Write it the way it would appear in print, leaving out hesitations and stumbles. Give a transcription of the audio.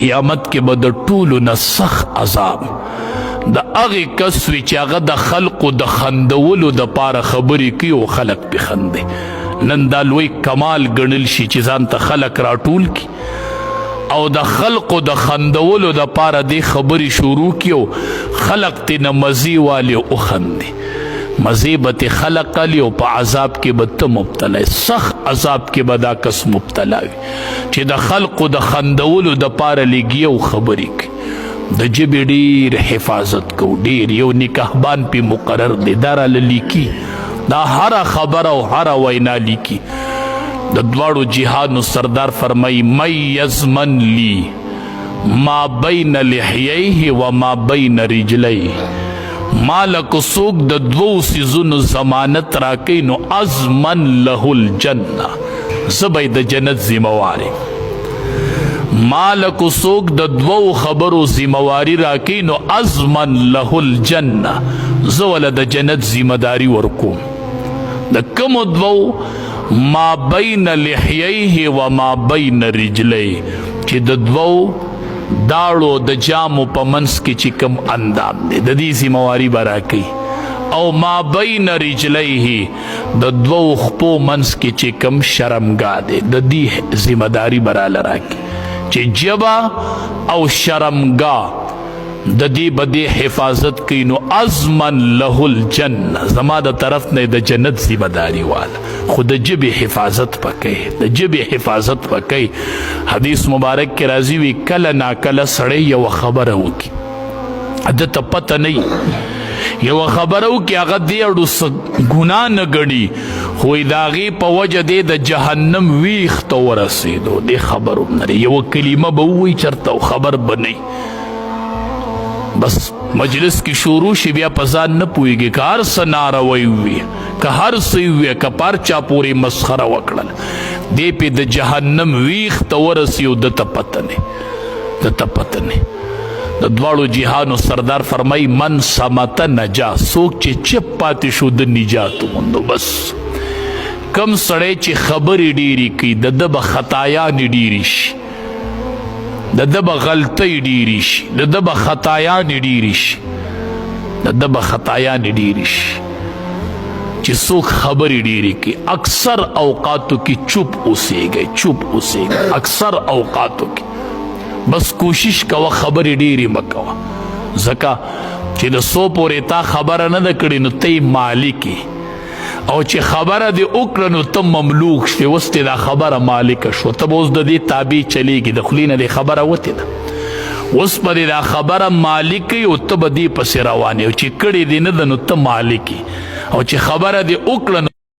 قیامت کې به د ټولو نه سخت عذاب د هغه کس وي چې هغه د خلقو د خندولو د پاره خبرې کوي او خلک پې خندي. نن دا لوی کمال ګڼل شي چې ځان ته خلک راټول کړي او د خلقو د خندولو د پاره دې خبرې شروع کړي او خلق تې نه مزې والي او خندي. مزې به تې خلق الي او په عذاب کې به ته مبتلا، سخت عذاب کې به دا کس مبتلا وي چې د خلقو د خندولو د پاره لګي او خبرې کوي. د ژبې ډیر حفاظت کو، ډیر یو نکاحبان پې مقرر دی، دا راله لیکي، دا هره خبره او هره وینا لیکي. د دواړو جهانو سردار فرمایي من یضمن لی ما بین لحییه و ما بین رجلیه، ما له که څوک د دوو څیزونو ضمانت راکوي نو اضمن له الجنه، زه به یې د جنت ذمه وار یم. ما له که څوک د دوو خبرو ذمه واري راکوي نو اضمن له الجنه، زه وله د جنت ذمه داري ورکوم. د کومو دوو؟ ما بین لحییه و ما بین رجلیه، چې د دوو داړو د جامو په منځ کې چې کوم اندام دی د دې ذمه واري به راکوي، او ما بین رجلیه د دوو خپو منځ کې چې کوم شرمګاه دی د دې ذمه داري به راله راکوي، چې ژبه او شرمګاه د دې به دې حفاظت کوي نو اضمن له الجنه، زما د طرف نه د جنت ذمه داري واله. خو د ژبې حفاظت پکې، د ژبې حفاظت پکې. حدیث مبارک کې راځي وي کله ناکله سړی یوه خبره وکړي، ده ته پته نه وي، یوه خبره وکړي هغه دې اړو څه ګناه نه ګڼي، خو د هغې په وجه دی د جهنم ویښ ته ورسېدو، دې خبر هم نه دی. یوه کلمه به ووایي چېرته او خبر به نه وي، بس مجلس کې شروع شي بیا په ځان نه پوهېږي، که هر څه ناروی وي، که هر څه وي، که پر چا پورې مسخره وکړل، دې پې د جهنم ویښ ته ورسي او ده ته پته نه، ده ته پته نه. د دواړو جهانو سردار فرمایي من صمت نجا، څوک چې چپ پاتې شو د نجات وموندو. بس کم سړی چې خبرې ډېرې کوي د ده به خطایانې ډېرې شي، د ده به غلطۍ ډېرې شي، د ده به خطایانې ډېرې شي، د ده به خطایانې ډېرې شي. چې څوک خبرې ډېرې کوي اکثر اوقاتو کې چوپ اوسېږئ، چوپ اوسېږئ اکثر اوقاتو کې. بس کوشش کوه خبرې ډېرې مه کوه، ځکه چې د څو پورې تا خبره نه ده کړې نو ته یې مالک یې، او چې خبره دې وکړه نو ته مملوک شوې، اوس دې دا خبره مالکه شوه، ته به اوس د دې تابع چلېږي، د خولې نه دې خبره وتې ده، اوس به دې دا خبره مالک یې او ته به دې پسې روان یې، او چې کړې دې نه ده نو ته مالک یې، او چې خبره دې وکړه.